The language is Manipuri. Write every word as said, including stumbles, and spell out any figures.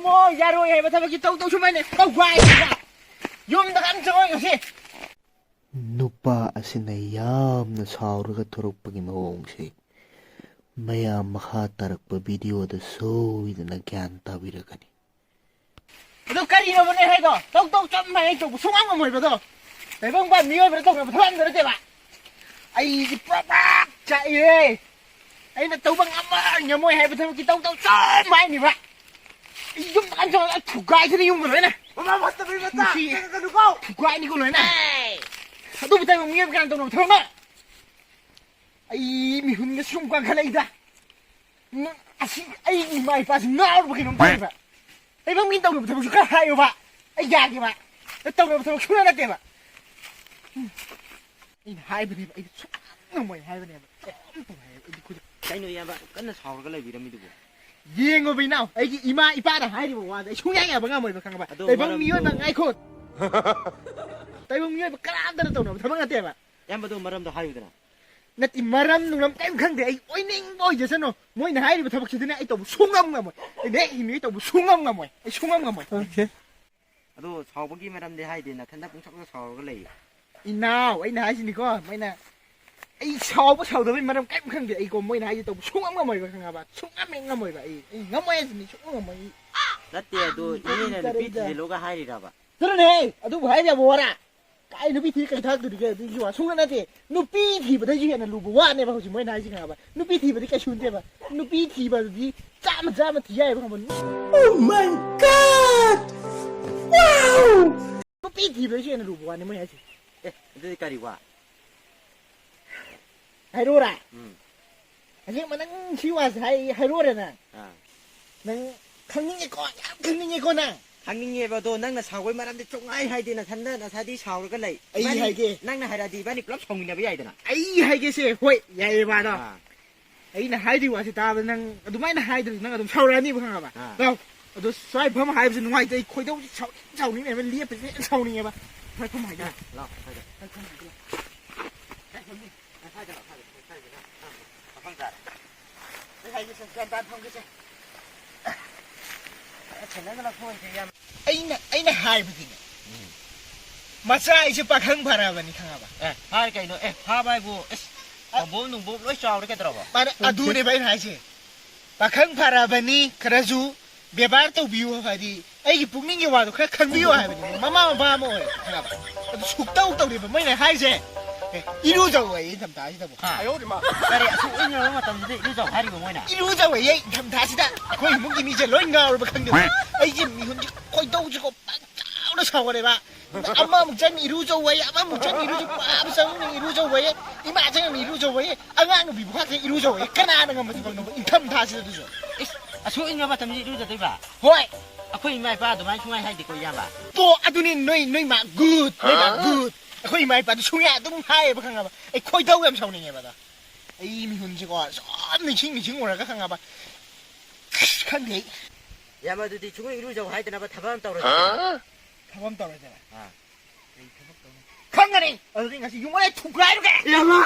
ꯃꯣ ꯌꯥꯔꯣꯏ ꯍꯥꯏꯕ ꯊꯕꯛꯁꯤ ꯇꯧ ꯇꯧ ꯁꯨꯃꯥꯏꯅ ꯇꯧ ꯋꯥꯏ ꯍꯥꯏꯕ꯫ ꯌꯨꯝꯗ ꯀꯔꯝ ꯆꯪꯉꯣꯏ ꯉꯁꯤ꯫ ꯅꯨꯄꯥ ꯑꯁꯤꯅ ꯌꯥꯝꯅ ꯁꯥꯎꯔꯒ ꯊꯣꯔꯛꯄꯒꯤ ꯃꯑꯣꯡꯁꯤ ꯃꯌꯥꯝ ꯃꯈꯥ ꯇꯥꯔꯛꯄ ꯚꯤꯗꯤꯑꯣꯗ ꯁꯣꯏꯗꯅ ꯒ꯭ꯌꯥꯟ ꯇꯥꯕꯤꯔꯛꯀꯅꯤ꯫ ꯑꯗꯣ ꯀꯔꯤꯅꯣꯕ ꯅꯣꯏ ꯍꯥꯏꯗꯣ? ꯇꯧ ꯇꯧ ꯆꯞ ꯃꯥꯟꯅꯩ ꯇꯧꯕ ꯁꯨꯡꯉꯝ ꯉꯝꯃꯣꯏꯕꯗꯣ꯫ ꯇꯥꯏꯕꯪꯄꯥꯟ ꯃꯤꯑꯣꯏꯕꯅ ꯇꯧꯅꯕ ꯊꯕꯛ ꯑꯝꯇ ꯅꯠꯇꯦꯕ꯫ ꯑꯩꯗꯤ ꯄ꯭ꯔꯣꯕꯥꯞ ꯆꯥꯛꯏꯍꯦ꯫ ꯑꯩꯅ ꯇꯧꯕ ꯉꯝꯃꯣꯏ ꯉꯝꯃꯣꯏ ꯍꯥꯏꯕ ꯊꯕꯛꯇꯤ ꯇꯧ ꯇꯧ ꯆꯞ ꯃꯥꯟꯅꯩꯕ꯫ ꯑꯩ ꯌꯨꯝꯗ ꯀꯥꯟ ꯆꯠꯂꯒ ꯊꯨꯒꯥꯏꯗꯅ ꯌꯨꯝꯒ ꯂꯣꯏꯅ꯫ ꯃꯃꯥ ꯐꯠꯇꯕꯩ ꯃꯆꯥ, ꯃꯁꯤ ꯀꯩꯅꯣ ꯀꯩꯅꯣ ꯀꯥꯎ꯫ ꯊꯨꯒꯥꯏꯅꯤꯀꯣ ꯂꯣꯏꯅ꯫ ꯑꯗꯨꯕꯨ ꯇꯥꯏꯕꯪ ꯃꯤꯑꯣꯏꯕ ꯀꯅꯥ ꯇꯧꯅꯕ ꯊꯕꯛꯅꯣ? ꯑꯩ ꯃꯤꯍꯨꯟꯒ ꯁꯨꯝ ꯀꯥꯡꯈꯠꯂꯛꯏꯗ꯫ ꯅꯪ ꯑꯁꯤ ꯑꯩ ꯏꯃꯥ ꯏꯄꯥꯁꯤ ꯉꯥꯎꯔꯕ ꯀꯩꯅꯣꯝ ꯇꯧꯔꯦꯕ꯫ ꯇꯥꯏꯕꯪ ꯃꯤꯅ ꯇꯧꯅꯕ ꯊꯕꯛꯁꯨ ꯈꯔ ꯍꯥꯏꯌꯣꯕ꯫ ꯑꯩ ꯌꯥꯒꯦꯕ꯫ ꯅꯪ ꯇꯧꯅꯕ ꯊꯕꯛ ꯁꯨꯡꯅ ꯅꯠꯇꯦꯕ꯫ ꯎꯝ꯫ ꯑꯩꯅ ꯍꯥꯏꯕꯅꯦꯕ, ꯑꯩꯗꯤ ꯁꯨꯡꯉꯝ ꯉꯝꯃꯣꯏ ꯍꯥꯏꯕꯅꯦꯕ꯫ ꯀꯩꯝꯇ ꯍꯥꯏꯌꯣ, ꯑꯩꯗꯤ ꯈꯨꯗꯛ-, ꯀꯩꯅꯣ ꯏꯌꯥꯝꯕ ꯀꯟꯅ ꯁꯥꯎꯔꯒ ꯂꯩꯕꯤꯔꯝꯃꯤꯗꯨꯕꯨ? ꯌꯦꯡꯉꯣꯕ ꯏꯅꯥꯎ, ꯑꯩꯒꯤ ꯏꯃꯥ ꯏꯄꯥꯅ ꯍꯥꯏꯔꯤꯕ ꯋꯥꯗ ꯑꯩ ꯁꯨꯡꯌꯥ ꯌꯥꯕ ꯉꯝꯃꯣꯏꯕ, ꯈꯪꯉꯕ? ꯑꯗꯣ ꯇꯥꯏꯕꯪ ꯃꯔꯝꯗꯣ ꯃꯤꯑꯣꯏꯕ ꯉꯥꯏꯈꯣ꯫ ꯇꯥꯏꯕꯪ ꯃꯤꯑꯣꯏꯕ ꯀꯅꯥꯝꯇꯅ ꯇꯧꯅꯕ ꯊꯕꯛ ꯅꯠꯇꯦꯕ꯫ ꯏꯌꯥꯝꯕꯗꯣ ꯃꯔꯝꯗꯣ ꯍꯥꯏꯌꯨꯗꯅ꯫ ꯅꯠꯇꯦ, ꯃꯔꯝ ꯅꯨꯡꯂꯝ ꯀꯔꯤꯝ ꯈꯪꯗꯦ꯫ ꯑꯩ ꯑꯣꯏꯅꯤꯡꯕ ꯑꯣꯏꯖꯁꯅꯨ꯫ ꯃꯣꯏꯅ ꯍꯥꯏꯔꯤꯕ ꯊꯕꯛꯁꯤꯗꯅꯦ ꯑꯩ ꯇꯧꯕ ꯁꯨꯡꯉꯝ ꯉꯝꯃꯣꯏ꯫ ꯑꯩꯅ ꯍꯦꯛ ꯏꯃꯦ ꯇꯧꯕ ꯁꯨꯡꯉꯝ ꯉꯝꯃꯣꯏ꯫ ꯑꯩ ꯁꯨꯡꯉꯝ ꯉꯝꯃꯣꯏ꯫ ꯑꯣꯀꯦ꯫ ꯑꯗꯣ ꯁꯥꯎꯕꯒꯤ ꯃꯔꯝꯗꯤ ꯍꯥꯏꯗꯦ, ꯅꯊꯟꯗ ꯄꯨꯡꯁꯥꯎꯗ ꯁꯥꯎꯔꯒ ꯂꯩ꯫ ꯏꯅꯥꯎ, ꯑꯩꯅ ꯍꯥꯏꯁꯤꯅꯤꯀꯣ, ꯃꯣꯏꯅ ꯑꯩ ꯁꯥꯎꯕ ꯁꯥꯎꯗꯕꯒꯤ ꯃꯔꯝ ꯀꯔꯤꯝ ꯈꯪꯗꯦ꯫ ꯑꯩꯀꯣ, ꯃꯣꯏꯅ ꯍꯥꯏꯁꯦ ꯇꯧꯕ ꯁꯨꯡꯉꯝ ꯉꯝꯃꯣꯏꯕ, ꯈꯪꯉꯕ? ꯁꯨꯡꯉꯝ ꯍꯦꯛ ꯉꯝꯃꯣꯏꯕ꯫ ꯑꯩ, ꯑꯩ ꯉꯝꯃꯣꯏ ꯍꯥꯏꯁꯤꯅꯤ, ꯁꯨꯡꯉꯝ ꯉꯝꯃꯣꯏ꯫ ꯑꯩ ꯅꯠꯇꯦ, ꯑꯗꯣ ꯏꯅꯦꯅ ꯅꯨꯄꯤ ꯊꯤꯖꯤꯜꯂꯣꯒ ꯍꯥꯏꯔꯤꯔꯕ? ꯆꯠꯂꯨꯅꯦꯍꯦ, ꯑꯗꯨꯕꯨ ꯍꯥꯏꯕ ꯌꯥꯕ ꯋꯥꯔꯥ? ꯀꯥꯏ ꯅꯨꯄꯤ ꯊꯤ ꯀꯩ ꯊꯥꯛꯇꯣꯔꯤꯒꯦ? ꯑꯗꯨꯒꯤ ꯋꯥ ꯁꯨꯡꯅ ꯅꯠꯇꯦ꯫ ꯅꯨꯄꯤ ꯊꯤꯕꯗꯩꯁꯨ ꯍꯦꯟꯅ ꯂꯨꯕ ꯋꯥꯅꯦꯕ ꯍꯧꯖꯤꯛ ꯃꯣꯏꯅ ꯍꯥꯏꯁꯦ, ꯈꯪꯉꯕ? ꯅꯨꯄꯤ ꯊꯤꯕꯗꯤ ꯀꯩꯁꯨ ꯅꯠꯇꯦꯕ꯫ ꯅꯨꯄꯤ ꯊꯤꯕꯗꯨꯗꯤ ꯆꯥꯝꯃ ꯆꯥꯝꯃ ꯊꯤ ꯌꯥꯏꯑꯕ, ꯈꯪꯉꯕ? Oh my God! Wow! ꯅꯨꯄꯤ ꯊꯤꯕꯗꯩꯁꯨ ꯍꯦꯟꯅ ꯂꯨꯕ ꯋꯥꯅꯤ ꯃꯣꯏ ꯍꯥꯏꯁꯦ꯫ ꯑꯦ, ꯑꯗꯨꯗꯤ ꯀꯔꯤ ꯋꯥ? ꯍꯥꯏꯔꯛꯑꯣꯔꯥ? ꯎꯝ꯫ ꯑꯁꯦꯡꯕ ꯅꯪ ꯁꯤ ꯋꯥꯁꯦ ꯍꯥꯏ-, ꯍꯥꯏꯔꯛꯑꯣꯔꯦ ꯅꯪ? ꯑꯥ꯫ ꯅꯪ ꯈꯪꯅꯤꯡꯉꯦꯀꯣ? ꯌꯥꯝ ꯈꯪꯅꯤꯡꯉꯦꯀꯣ ꯅꯪ? ꯈꯪꯅꯤꯡꯉꯦꯕ, ꯑꯗꯣ ꯅꯪꯅ ꯁꯥꯎꯕꯩ ꯃꯔꯝꯗꯤ ꯁꯨꯡꯍꯥꯏ ꯍꯥꯏꯗꯦ, ꯅꯊꯟꯗ ꯅꯁꯥꯗꯤ ꯁꯥꯎꯔꯒ ꯂꯩ꯫ ꯑꯩ ꯏꯕꯥꯅꯤ, ꯍꯥꯏꯒꯦ꯫ ꯅꯪꯅ ꯍꯥꯏꯔꯛꯑꯗꯤ ꯏꯕꯥꯅꯤ ꯄꯨꯂꯞ ꯁꯥꯎꯃꯤꯟꯅꯕ ꯌꯥꯏꯗꯅ꯫ ꯑꯩ ꯍꯥꯏꯒꯦꯁꯦ, ꯍꯣꯏ, ꯌꯥꯏꯌꯦꯕ ꯑꯗꯣ꯫ ꯑꯥ꯫ ꯑꯩꯅ ꯍꯥꯏꯔꯤ ꯋꯥꯁꯦ ꯇꯥꯕꯗ ꯅꯪ ꯑꯗꯨꯃꯥꯏꯅ ꯍꯥꯏꯗ꯭ꯔꯗꯤ ꯅꯪ ꯑꯗꯨꯝ ꯁꯥꯎꯔꯛꯑꯅꯤꯕ, ꯈꯪꯉꯕ? ꯑꯥ꯫ ꯂꯥꯎ꯫ ꯑꯗꯣ ꯁ꯭ꯋꯥꯏ ꯐꯝ ꯍꯥꯏꯕꯁꯦ ꯅꯨꯡꯉꯥꯏꯇꯦ, ꯑꯩ ꯈꯣꯏꯗꯧꯁꯦ ꯁꯥꯎꯅꯤꯡ-, ꯁꯥꯎꯅꯤꯡꯉꯦꯕ, ꯂꯦꯞꯄꯁꯦ ꯍꯦꯟꯅ ꯁꯥꯎꯅꯤꯡꯉꯦꯕ꯫ ꯁ꯭ꯋꯥꯏ ꯐꯝ ꯍꯥꯏꯒꯦ꯫ ꯑꯥ, ꯂꯥꯎ, ꯁ꯭ꯋꯥꯏꯗ꯫ ꯁ꯭ꯋꯥꯏ ꯐꯝ ꯍꯥꯏꯒꯦ꯫ ꯁ꯭ꯋꯥꯏ ꯐꯝ ꯍꯥꯏꯒꯦ꯫ ꯁ꯭ꯋꯥꯏꯗ ꯂꯥꯎ, ꯁ꯭ꯋꯥꯏꯗ, ꯁ꯭ꯋꯥꯏꯗ, ꯁ꯭ꯋꯥꯏꯗ꯫ ꯑꯥ, ꯃꯐꯝ ꯆꯥꯔꯦ꯫ ꯑꯩ ꯍꯥꯏꯒꯦꯁꯦ, ꯒ꯭ꯌꯥꯟ ꯇꯥꯅ ꯐꯝꯒꯦꯁꯦ꯫ ꯑꯩꯅ ꯑꯩꯅ ꯍꯥꯏꯕꯗꯤꯅꯦ, ꯃꯆꯥ ꯑꯩꯁꯦ ꯄꯥꯈꯪ ꯐꯔꯕꯅꯤ, ꯈꯪꯉꯕ? ꯑꯦ, ꯍꯥꯏ ꯀꯩꯅꯣ? ꯑꯦ, ꯐꯥꯕ ꯍꯥꯏꯕꯨ, ꯑꯦꯁ, ꯄꯥꯝꯕꯣꯝ ꯅꯨꯡꯕꯣꯝ ꯂꯣꯏ ꯆꯥꯎꯔꯦ ꯀꯩꯗꯧꯔꯕ? ꯃꯥꯅꯦ, ꯑꯗꯨꯅꯦꯕ ꯑꯩꯅ ꯍꯥꯏꯁꯦ꯫ ꯄꯥꯈꯪ ꯐꯔꯕꯅꯤ, ꯈꯔꯁꯨ ꯕꯦꯕꯥꯔ ꯇꯧꯕꯤꯌꯨ, ꯍꯥꯏꯗꯤ ꯑꯩꯒꯤ ꯄꯨꯛꯅꯤꯡꯒꯤ ꯋꯥꯗꯣ ꯈꯔ ꯈꯪꯕꯤꯌꯨ ꯍꯥꯏꯕꯅꯤ, ꯃꯃꯥ ꯃꯄꯥ ꯑꯃ ꯑꯣꯏꯔꯦ, ꯈꯪꯉꯕ? ꯑꯗꯨ ꯁꯨꯛꯇꯧ ꯇꯧꯗꯦꯕ ꯃꯣꯏꯅ ꯍꯥꯏꯁꯦ꯫ ꯑꯦ, ꯏꯔꯨꯖꯧ ꯑꯩ ꯏꯪꯊꯝꯊꯥꯁꯤꯗꯕꯨ꯫ ꯍꯥ? ꯀꯔꯤ, ꯑꯁꯨꯛ ꯏꯪꯉꯕ ꯃꯇꯝꯁꯤꯗ ꯏꯔꯨꯖꯧ ꯍꯥꯏꯔꯤꯕ ꯃꯣꯏꯅ? ꯏꯔꯨꯖꯧ ꯑꯩ ꯏꯪꯊꯝꯊꯥꯁꯤꯗ꯫ ꯑꯩꯈꯣꯏ ꯏꯃꯨꯡꯒꯤ ꯃꯤꯁꯦ ꯂꯣꯏ ꯉꯥꯎꯔꯕ ꯈꯪꯗꯦꯕ꯫ ꯑꯩꯁꯦ ꯃꯤꯍꯨꯟꯁꯦ, ꯈꯣꯏꯗꯧꯁꯦꯀꯣ ꯄꯪꯁꯥꯎꯗ ꯁꯥꯎꯒꯠꯂꯦꯕ꯫ ꯑꯃꯃꯨꯛ ꯆꯪ ꯏꯔꯨꯖꯧ ꯍꯥꯏꯌꯦ, ꯑꯃꯃꯨꯛ ꯆꯪ ꯏꯔꯨꯖꯧ, ꯄꯥꯕ ꯆꯪ ꯏꯔꯨꯖꯧ ꯍꯥꯏꯌꯦ, ꯏꯃꯥ ꯆꯪ ꯏꯔꯨꯖꯧ ꯍꯥꯏꯌꯦ, ꯑꯉꯥꯡ ꯅꯨꯄꯤꯕꯨ ꯈꯛꯇ ꯏꯔꯨꯖꯧ ꯍꯥꯏꯌꯦ꯫ ꯀꯅꯥꯅ ꯉꯝꯕ ꯊꯕꯛꯅꯣꯕ ꯏꯪꯊꯝꯊꯥꯁꯤꯗ ꯑꯗꯨꯁꯨ? ꯏꯁ, ꯑꯁꯨꯛ ꯏꯪꯉ ꯃꯇꯝꯁꯤ ꯏꯔꯨꯖꯗꯣꯏꯕ? ꯍꯣꯏ꯫ ꯑꯩꯈꯣꯏ ꯏꯃꯥ ꯏꯄꯥ ꯑꯗꯨꯃꯥꯏꯅ ꯁꯨꯡꯍꯥꯏ ꯍꯥꯏꯗꯦꯀꯣ, ꯏꯌꯥꯝꯕ꯫ ꯇꯣ, ꯑꯗꯨꯅꯤ ꯅꯣꯏ, ꯅꯣꯏ ꯃꯥ, good, ꯅꯣꯏ ꯃꯥ, good꯫ ꯑꯩꯈꯣꯏ ꯏꯃꯥ ꯏꯄꯥꯗꯤ ꯁꯨꯡꯌꯥ ꯑꯗꯨꯝ ꯍꯥꯏꯌꯦꯕ, ꯈꯪꯉꯕ? ꯑꯩ ꯈꯣꯏꯗꯧ ꯌꯥꯝ ꯁꯥꯎꯅꯤꯡꯉꯦꯕ ꯑꯗꯣ꯫ ꯑꯩ ꯃꯤꯍꯨꯟꯁꯤꯀꯣ ꯁꯨꯝ ꯅꯤꯡꯁꯤꯡ ꯅꯤꯡꯁꯤꯡꯉꯨꯔꯒ, ꯈꯪꯉꯕ? ꯑꯁ, ꯈꯪꯗꯦ ꯑꯩ꯫ ꯏꯌꯥꯝꯕ, ꯑꯗꯨꯗꯤ ꯁꯨꯡꯏꯔꯨ ꯏꯔꯨꯖꯧ ꯍꯥꯏꯗꯅꯕ ꯊꯕꯛ ꯑꯃ ꯇꯧꯔꯁꯤ꯫ ꯊꯕꯛ ꯑꯃ ꯇꯧꯔꯁꯦꯕ꯫ ꯑꯥ꯫ ꯀꯩ ꯊꯕꯛ ꯇꯧꯅꯤ? ꯈꯪꯒꯅꯤ! ꯑꯗꯨꯗꯤ ꯉꯁꯤ ꯌꯨꯝ ꯂꯣꯏ ꯊꯨꯒꯥꯏꯔꯨꯒꯦ! ꯏꯌꯥꯝꯕ!